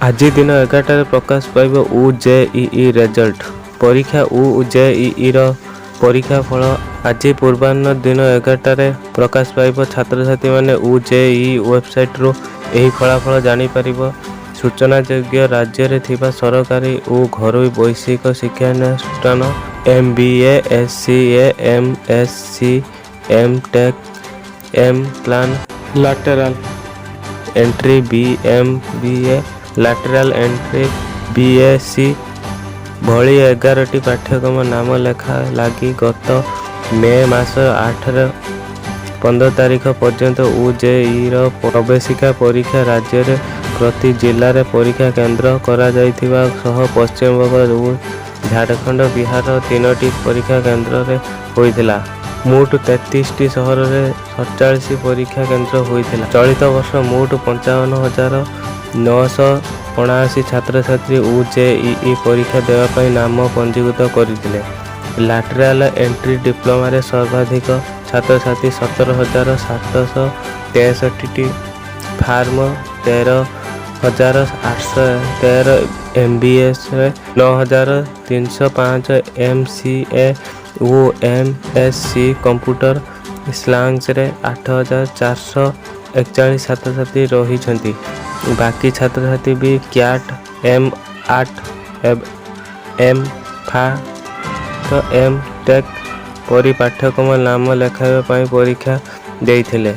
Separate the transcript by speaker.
Speaker 1: ଆଜି ଦିନ 11ଟାରେ ପ୍ରକାଶ ପାଇବ ଓଜେଇଇ ରେଜଲ୍ଟ। ପରୀକ୍ଷା ଓଜେଇଇର ପରୀକ୍ଷା ଫଳ ଆଜି ପୂର୍ବାହ୍ନ ଦିନ 11ଟାରେ ପ୍ରକାଶ ପାଇବ। ଛାତ୍ରଛାତ୍ରୀମାନେ ଓଜେଇଇ ୱେବସାଇଟରୁ ଏହି ଫଳାଫଳ ଜାଣିପାରିବ। ସୂଚନାଯୋଗ୍ୟ, ରାଜ୍ୟରେ ଥିବା ସରକାରୀ ଓ ଘରୋଇ ବୈଷୟିକ ଶିକ୍ଷାନୁଷ୍ଠାନ MBA, MCA, MSc, M Tech, M Plan,
Speaker 2: lateral
Speaker 1: entry, BMBA lateral entry, BSc ଭଳି 11ଟି ପାଠ୍ୟକ୍ରମ ନାମ ଲେଖା ଲାଗି ଗତ ମେ ମାସ 8ରୁ 15 ତାରିଖ ପର୍ଯ୍ୟନ୍ତ ଓଜେଇଇର ପ୍ରବେଶିକା ପରୀକ୍ଷା ରାଜ୍ୟରେ ପ୍ରତି ଜିଲ୍ଲାରେ ପରୀକ୍ଷା କେନ୍ଦ୍ର କରାଯାଇଥିବା ସହ ପଶ୍ଚିମବଙ୍ଗ ଓ ଝାଡ଼ଖଣ୍ଡ, ବିହାରର ତିନୋଟି ପରୀକ୍ଷା କେନ୍ଦ୍ରରେ ହୋଇଥିଲା। ମୋଟ 33ଟି ସହରରେ 47 ପରୀକ୍ଷା କେନ୍ଦ୍ର ହୋଇଥିଲା। ଚଳିତ ବର୍ଷ ମୋଟ 55,979 ଛାତ୍ରଛାତ୍ରୀ ଓଜେଇଇ ପରୀକ୍ଷା ଦେବା ପାଇଁ ନାମ ପଞ୍ଜୀକୃତ କରିଥିଲେ। ଲାଟେରାଲ ଏଣ୍ଟ୍ରି ଡିପ୍ଲୋମାରେ ସର୍ବାଧିକ ଛାତ୍ରଛାତ୍ରୀ 17,763ଟି, ଫାର୍ମ 13,813, ଏମବିଏରେ 9305, ଏମସିଏ ଓ ଏମଏସସି କମ୍ପ୍ୟୁଟର ସାଇନ୍ସରେ 8441 ଛାତ୍ରଛାତ୍ରୀ ରହିଛନ୍ତି। ବାକି ଛାତ୍ରଛାତ୍ରୀ ବି କ୍ୟାଟ୍, ଏମ୍ ଆର୍କ, ଏମ୍ ଫା, ଏମ୍ ଟେକ୍ ପରି ପାଠ୍ୟକ୍ରମ ନାମ ଲେଖାଇବା ପାଇଁ ପରୀକ୍ଷା ଦେଇଥିଲେ।